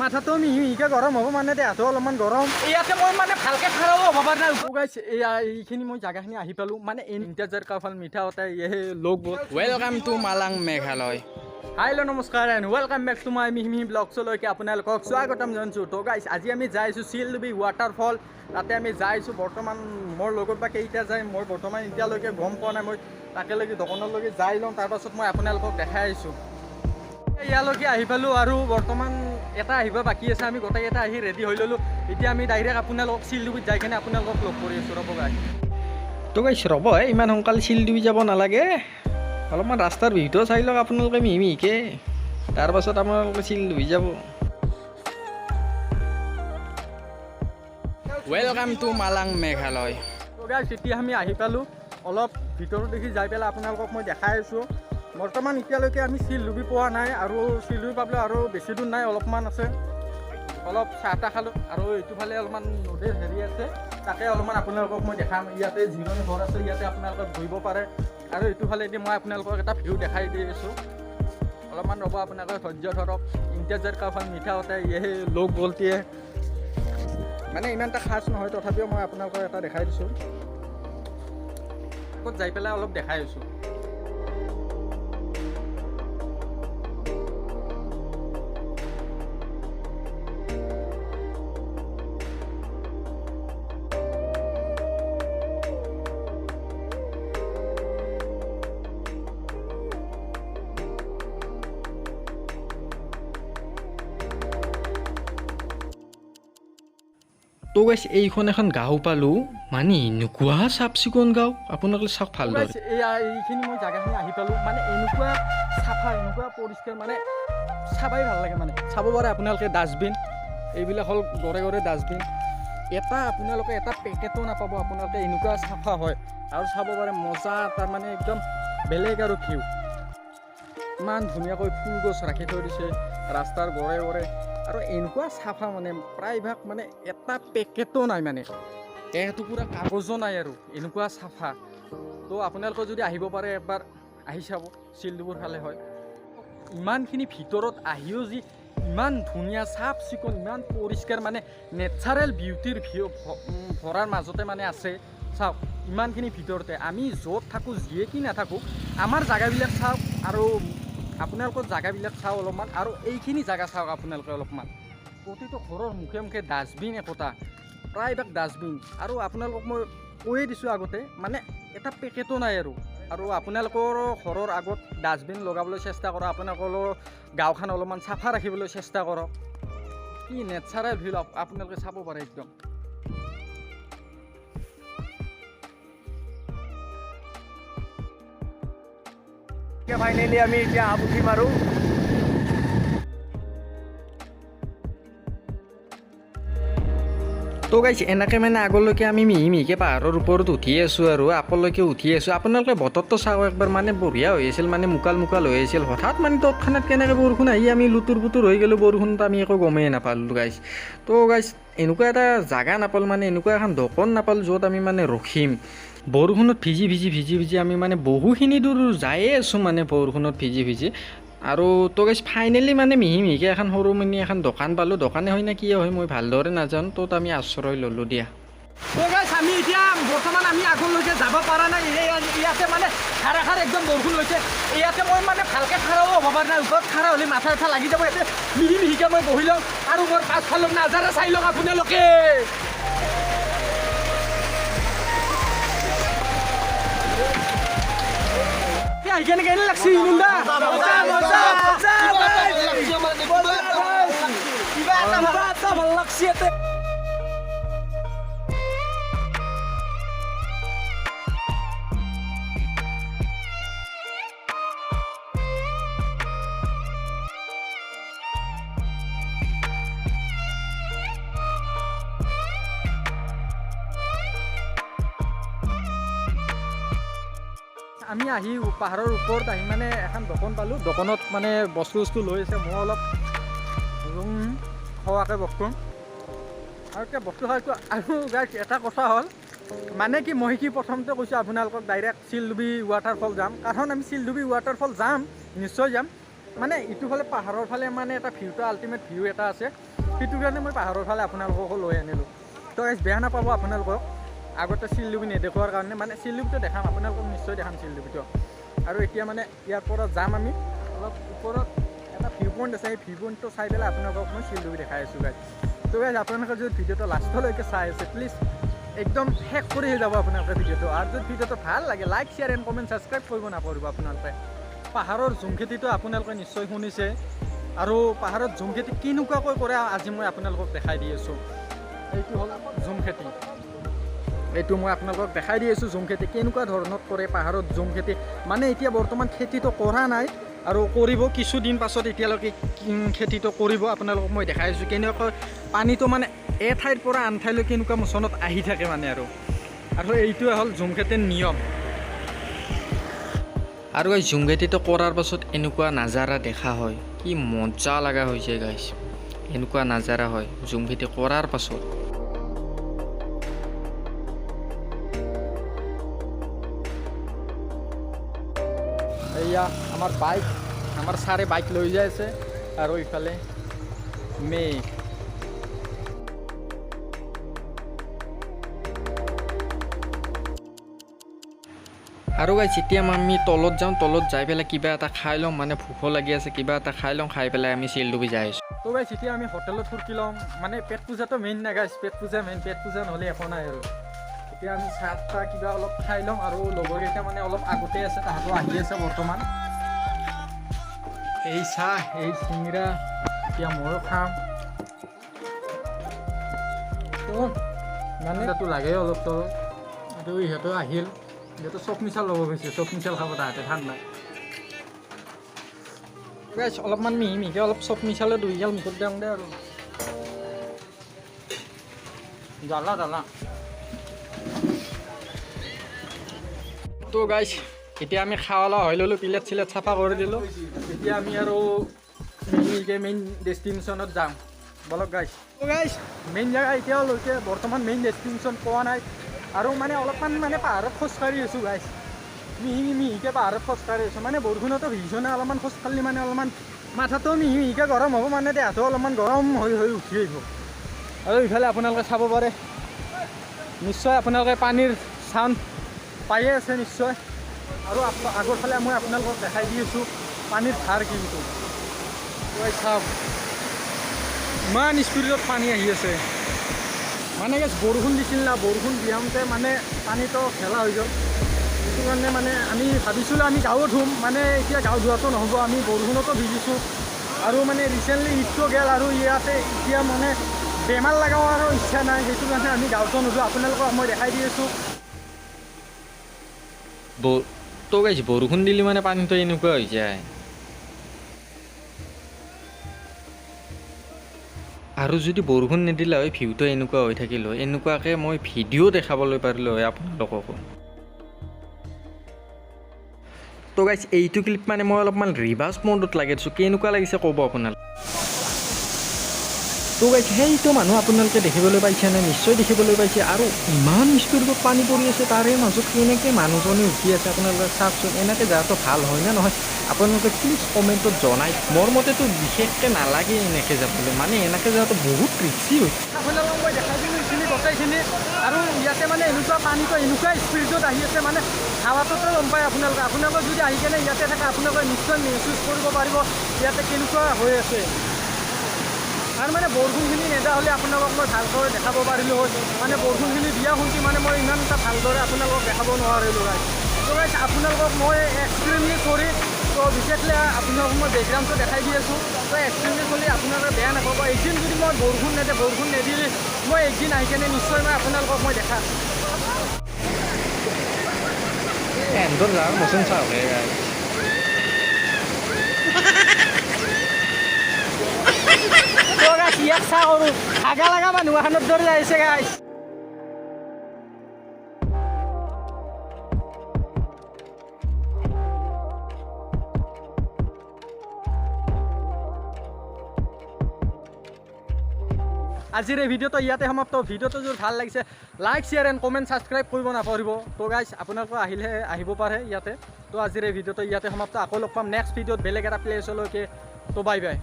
মাথাটো মিহি মিহিকৈ গৰম হ'ব, মানে দেহাটো অলপমান গৰম। ইয়াতে মই মানে ভালকৈ খাৰাও হ'ব পৰা নাই। গাইছ, এয়া এইখিনি মই জাগাখিনি আহি পালোঁ। মানে इंतजार का फल मीठा होता है, ये लोग बोल। Welcome to Malang Meghalaya. Hello নমস্কাৰ and welcome back to my মিহি মিহি ব্লগছলৈকে আপোনালোকক স্বাগতম জনাইছোঁ। তো গাইছ, আজি আমি যাই আছোঁ শিলডুবি ৱাটাৰফল, তাতে আমি যাই আছোঁ। বৰ্তমান মোৰ লগত বা কেইটা যায় মই বৰ্তমান এতিয়ালৈকে গম পোৱা নাই। মই তাকেলৈকে দোকানলৈকে যাই লওঁ, তাৰপাছত মই আপোনালোকক দেখাই আহিছোঁ। ইয়ালৈকে আহি পালোঁ আৰু বৰ্তমান এটা আহিব বাকী আছে। আমি গোটেইকেইটা আহি ৰেডি হৈ ল'লোঁ। এতিয়া আমি ডাইৰেক্ট আপোনালোকক শিলডুবিত যাই কিনে আপোনালোকক লগ কৰি আছোঁ। ৰ'ব গাইছ। তো গাইছ ৰ'ব হে, ইমান সোনকালে শিলডুবি যাব নালাগে। অলপমান ৰাস্তাৰ ভিউটো চাই লওক আপোনালোকে মিহি মিহিকে, তাৰপাছত আপোনালোকে শিলডুবি যাব। Welcome to Malang Meghalaya. তো গাইছ, এতিয়া আমি আহি পালোঁ। অলপ ভিতৰত দেখি যাই পেলাই আপোনালোকক মই দেখাই আছোঁ। বৰ্তমান এতিয়ালৈকে আমি শিলডুবি পোৱা নাই আৰু শিলডুবি পাবলৈ আৰু বেছি দূৰ নাই, অলপমান আছে। অলপ চাহ তাহ খালোঁ আৰু এইটোফালে অলপমান নদীৰ হেৰি আছে, তাকে অলপমান আপোনালোকক মই দেখাম। ইয়াতে জিৰণি ঘৰ আছে, ইয়াতে আপোনালোকে বহিব পাৰে। আৰু এইটোফালেদি মই আপোনালোকক এটা ভিউ দেখাই দি আছোঁ। অলপমান ৰ'ব, আপোনালোকে ধৈৰ্য ধৰক। इंतजार का फल मीठा होता है, ये लोग बोलती है। মানে ইমান এটা খাচ নহয়, তথাপিও মই আপোনালোকক এটা দেখাই দিছোঁ। ক'ত যাই পেলাই অলপ দেখাই আছোঁ। তো গাইছ, এইখন এখন গাঁও পালোঁ, মানে এনেকুৱা চাফ চিকুণ গাঁও, আপোনালোকে চাওক ভালদৰে। গাইছ, এয়া এইখিনি মই জাগাখিনি আহি পালোঁ। মানে এনেকুৱা চাফা, এনেকুৱা পৰিষ্কাৰ, মানে চাবাই ভাল লাগে। মানে চাব পাৰে আপোনালোকে ডাষ্টবিন, এইবিলাক হ'ল ঘৰে ঘৰে ডাষ্টবিন। এটা আপোনালোকে এটা পেকেটো নাপাব আপোনালোকে, এনেকুৱা চাফা হয়। আৰু চাব পাৰে মজা, তাৰমানে একদম বেলেগ আৰু ভিউ। ইমান ধুনীয়াকৈ ফুল গছ ৰাখি থৈ দিছে ৰাস্তাৰ ঘৰে ঘৰে। আৰু এনেকুৱা চাফা, মানে প্ৰায়ভাগ মানে এটা পেকেটো নাই, মানে এটুকুৰা কাগজো নাই আৰু এনেকুৱা চাফা। তো আপোনালোকে যদি আহিব পাৰে এবাৰ আহি চাব, শিলডুবিৰ ফালে হয়। ইমানখিনি ভিতৰত আহিও যি ইমান ধুনীয়া চাফ চিকুণ, ইমান পৰিষ্কাৰ, মানে নেচাৰেল বিউটিৰ ভিউ ভৰাৰ মাজতে মানে আছে। চাওক, ইমানখিনি ভিতৰতে আমি য'ত থাকোঁ, যিয়ে কি নাথাকোঁ, আমাৰ জেগাবিলাক চাওক আৰু আপোনালোকৰ জেগাবিলাক চাওক অলপমান, আৰু এইখিনি জেগা চাওক আপোনালোকে অলপমান। প্ৰতিটো ঘৰৰ মুখে মুখে ডাষ্টবিন একোটা, প্ৰায়ভাগ ডাষ্টবিন। আৰু আপোনালোকক মই কৈয়ে দিছোঁ আগতে, মানে এটা পেকেটো নাই আৰু। আৰু আপোনালোকৰ ঘৰৰ আগত ডাষ্টবিন লগাবলৈ চেষ্টা কৰক, আপোনালোকৰ গাঁওখন অলপমান চাফা ৰাখিবলৈ চেষ্টা কৰক। কি নেচাৰেল ভিউ আপোনালোকে চাব পাৰে একদম। ফাইনেলি আমি এতিয়া আপ উঠিম আৰু। তো গাইছ, এনেকৈ মানে আগলৈকে আমি মিহি মিহিকৈ পাহাৰৰ ওপৰত উঠি আছোঁ আৰু আপলৈকে উঠি আছোঁ। আপোনালোকে বতৰটো চাওক একবাৰ, মানে বঢ়িয়া হৈ আছিল, মানে মুকাল মুকাল হৈ আছিল। হঠাৎ মানে তৎক্ষণাত কেনেকৈ বৰষুণ আহি আমি লুতুৰ পুতুৰ হৈ গ'লোঁ বৰষুণত, আমি একো গমেই নাপালোঁ গাইছ। তো গাইছ, এনেকুৱা এটা জাগা নাপালোঁ, মানে এনেকুৱা এখন দোকান নাপালোঁ য'ত আমি মানে ৰখিম। বৰষুণত ভিজি ভিজি ভিজি ভিজি আমি মানে বহুখিনি দূৰ যায়ে আছোঁ, মানে বৰষুণত ভিজি ভিজি। আৰু তো গাইছ, ফাইনেলি মানে মিহি মিহিকৈ এখন সৰু মিনি এখন দোকান পালোঁ। দোকানে হয় নে কি হয় মই ভালদৰে নাজানো, ত'ত আমি আশ্ৰয় ল'লোঁ দিয়া। তো গাইছ, আমি এতিয়া বৰ্তমান আমি আগলৈকে যাব পৰা নাই। ইয়াতে মানে ধাৰাসাৰ একদম বৰষুণ লৈছে। ইয়াতে মই মানে ভালকৈ খাৰাও হ'ব পৰা নাই, ওপৰত খাৰা হ'লে মাথা চাথা লাগি যাব। ইয়াতে মিহি মিহিকৈ মই বহি লওঁ আৰু মোৰ পাছফালৰ নাজাৰা চাই লওক আপোনালোকে। আহি কেনে কেনে লাগছি ইনুন্দা? কিবা এটা ভাল লাগছি ইয়াতে। আমি আহি পাহাৰৰ ওপৰত আহি মানে এখন দোকান পালোঁ। দোকানত মানে বস্তু বস্তু লৈ আছে। মই অলপ খোৱাকৈ বস্তু আৰু এতিয়া বস্তু খাইছোঁ। আৰু গাইছ, এটা কথা হ'ল, মানে কি মই কি প্ৰথমতে কৈছোঁ আপোনালোকক, ডাইৰেক্ট শিলডুবি ৱাটাৰফল যাম। কাৰণ আমি শিলডুবি ৱাটাৰফল যাম, নিশ্চয় যাম। মানে ইটোফালে পাহাৰৰ ফালে মানে এটা ভিউটো আল্টিমেট ভিউ এটা আছে। সেইটো কাৰণে মই পাহাৰৰ ফালে আপোনালোককো লৈ আনিলোঁ। তো গাইজ বেয়া নাপাব আপোনালোকক আগতে শিলডুবি নেদেখুৱাৰ কাৰণে, মানে শিলডুবিটো দেখাম আপোনালোকক, নিশ্চয় দেখাম শিলডুবিটো। আৰু এতিয়া মানে ইয়াৰ পৰা যাম আমি অলপ ওপৰত এটা ভিউ পইণ্ট আছে, সেই ভিউ পইণ্টটো চাই পেলাই আপোনালোকক মই শিলডুবি দেখাই আছোঁ গাইজ। তো গাইজ আপোনালোকে যদি ভিডিঅ'টো লাষ্টলৈকে চাই আছে প্লিজ একদম শেষ কৰিহে যাব আপোনালোকে ভিডিঅ'টো। আৰু যদি ভিডিঅ'টো ভাল লাগে like share and comment subscribe কৰিব নাপাহৰিব আপোনালোকে। পাহাৰৰ ঝুম খেতিটো আপোনালোকে নিশ্চয় শুনিছে, আৰু পাহাৰত ঝুম খেতি কেনেকুৱাকৈ কৰে আজি মই আপোনালোকক দেখাই দি আছোঁ। এইটো হ'ল ঝুম খেতি, এইটো মই আপোনালোকক দেখাই দি আছোঁ ঝুম খেতি কেনেকুৱা ধৰণত কৰে পাহাৰত ঝুম খেতি। মানে এতিয়া বৰ্তমান খেতিটো কৰা নাই আৰু কৰিব কিছুদিন পাছত, এতিয়ালৈকে খেতিটো কৰিব। আপোনালোকক মই দেখাই আছোঁ কেনেকৈ পানীটো মানে এঠাইৰ পৰা আন ঠাইলৈ কেনেকুৱা মোচনত আহি থাকে মানে। আৰু আৰু এইটোৱে হ'ল ঝুম খেতিৰ নিয়ম। আৰু এই ঝুম খেতিটো কৰাৰ পাছত এনেকুৱা নাজাৰা দেখা হয়, কি মজা লগা হৈছে গাইছ, এনেকুৱা নাজাৰা হয় ঝুম খেতি কৰাৰ পাছত। এয়া আমাৰ বাইক, আমাৰ ছাৰে বাইক লৈ যাই আছে, আৰু ইফালে মেঘ। আৰু গাইছ এতিয়া আমি তলত যাওঁ, তলত যাই পেলাই কিবা এটা খাই লওঁ, মানে ভোকো লাগি আছে, কিবা এটা খাই লওঁ, খাই পেলাই আমি শিলডুবি যাই আছোঁ। তো গাইছ এতিয়া আমি হোটেলত ফুৰ্তি লওঁ, মানে পেট পূজাটো মেইন না গাইছ, পেট পূজা মেইন, পেট পূজা নহ'লে একো নাই। আৰু এতিয়া আমি চাহ তাহ কিবা অলপ খাই লওঁ, আৰু লগৰকেইটা মানে অলপ আগতে আছে, তাহাঁতো আহি আছে বৰ্তমান। এই চাহ, এই চিঙৰা এতিয়া ময়ো খাম। তো মানে তাতো লাগে অলপ তলত, আৰু ইহঁতো আহিল, ইহঁতো চপ মিছাল ল'ব গৈছে, চপ মিছাল খাব তাহাঁতে ঠাণ্ডা। গাইছ অলপমান মিহি মিহিকৈ অলপ চপ মিছালে দুই গাল মুখত দিওঁ দে, আৰু জ্বালা জ্বালা। তো গাইছ এতিয়া আমি খাৱা লোৱা হৈ ল'লোঁ, প্লেট চিলেট চাফা কৰি দিলোঁ। এতিয়া আমি আৰু মিহিকৈ মেইন ডেষ্টিনেশ্যনত যাম, বলক গাইছ। তো গাইছ মেইন জেগা এতিয়ালৈকে বৰ্তমান মেইন ডেষ্টিনেশ্যন পোৱা নাই, আৰু মানে অলপমান মানে পাহাৰত খোজকাঢ়ি আছোঁ গাইছ, মিহি মিহিকৈ পাহাৰত খোজকাঢ়ি আছোঁ। মানে বৰষুণতো ভিজিছোঁ না, অলপমান খোজকাঢ়িলে মানে অলপমান মাথাটো মিহি মিহিকৈ গৰম হ'ব, মানে দেহাটো অলপমান গৰম হৈ হৈ উঠি আহিব। আৰু ইফালে আপোনালোকে চাব পাৰে নিশ্চয়, আপোনালোকে পানীৰ চাউণ্ড পায়ে আছে নিশ্চয়। আৰু আগৰ ফালে মই আপোনালোকক দেখাই দি আছোঁ পানীৰ ধাৰ, কিন্তু চাওক ইমান স্পীডত পানী আহি আছে। মানে গাইছ বৰষুণ দিছিল না, বৰষুণ দিয়াওঁতে মানে পানীটো খেলা হৈ গ'ল, সেইটো কাৰণে মানে আমি ভাবিছিলোঁ আমি গাঁৱত ধুম, মানে এতিয়া গাঁও ধোৱাটো নহ'ব, আমি বৰষুণতো ভিজিছোঁ। আৰু মানে ৰিচেণ্টলি ঈদটো গ'ল, আৰু ইয়াতে এতিয়া মানে বেমাৰ লগাৰো ইচ্ছা নাই, সেইটো কাৰণে আমি গাঁৱতো নোযোৱা। আপোনালোকক মই দেখাই দি আছোঁ। তো গাইছ বৰষুণ দিলে মানে পানীটো এনেকুৱা হৈ যায়। আৰু যদি বৰষুণ নিদিলে হয় ভিউটো এনেকুৱা হৈ থাকিল হয়, এনেকুৱাকৈ মই ভিডিঅ' দেখাবলৈ পাৰিলোঁ হয় আপোনালোককো। তো গাইছ এইটো ক্লিপ মানে মই অলপমান ৰিভাৰ্ছ মোডত লাগি আছোঁ, কেনেকুৱা লাগিছে ক'ব আপোনালোকে। তো গাইছ সেইটো মানুহ আপোনালোকে দেখিবলৈ পাইছেনে? নিশ্চয় দেখিবলৈ পাইছে। আৰু ইমান স্পীডত পানী পৰি আছে, তাৰে মাজত কেনেকৈ মানুহজনে উঠি আছে আপোনালোকে চাওকচোন। এনেকৈ যোৱাটো ভাল হয়নে নহয় আপোনালোকে প্লিজ কমেণ্টত জনাই। মোৰ মতেতো বিশেষকৈ নালাগে এনেকৈ যাবলৈ, মানে এনেকৈ যোৱাটো বহুত ৰিক্সি হয়। আপোনালোকক মই দেখাই দিলোঁ এইখিনি গোটেইখিনি। আৰু ইয়াতে মানে এনেকুৱা পানীটো এনেকুৱা স্পীডত আহি আছে, মানে হাৱাটোতো গম পায় আপোনালোকে। আপোনালোকে যদি আহি কেনে ইয়াতে থাকে আপোনালোকে নিশ্চয় মেহচুচ কৰিব পাৰিব ইয়াতে কেনেকুৱা হৈ আছে। আৰু মানে বৰষুণখিনি নেদা হ'লে আপোনালোকক মই ভালদৰে দেখাব পাৰিলোঁ হয়, মানে বৰষুণখিনি দিয়া শুনি মানে মই ইমান এটা ভালদৰে আপোনালোকক দেখাব নোৱাৰিলোঁ গাইছ। তো গাইছ আপোনালোকক মই এক্সট্ৰিমলি চৰি, তো বিশেষকৈ আপোনালোকক মই বেকগ্ৰাউণ্ডটো দেখাই দি আছোঁ। তো এক্সট্ৰিমলি চলি আপোনালোকে বেয়া নাপাব। একদিন যদি মই বৰষুণ নেদে, বৰষুণ নিদিলে মই একদিন আহি কেনে নিশ্চয় মই আপোনালোকক মই দেখাম। ইয়াক চাহ কৰোঁ হাগা লগা মানুহ এখনৰ দৰে আহিছে গাইছ। আজিৰ এই ভিডিঅ'টো ইয়াতে সমাপ্ত। ভিডিঅ'টো যদি ভাল লাগিছে like share and comment subscribe কৰিব নাপাহৰিব। তো গাইছ আপোনালোকে আহিলে আহিব পাৰে ইয়াতে। তো আজিৰ এই ভিডিঅ'টো ইয়াতে সমাপ্ত। আকৌ লগ পাম নেক্সট ভিডিঅ'ত বেলেগ এটা প্লেচলৈকে। তো বাই বাই।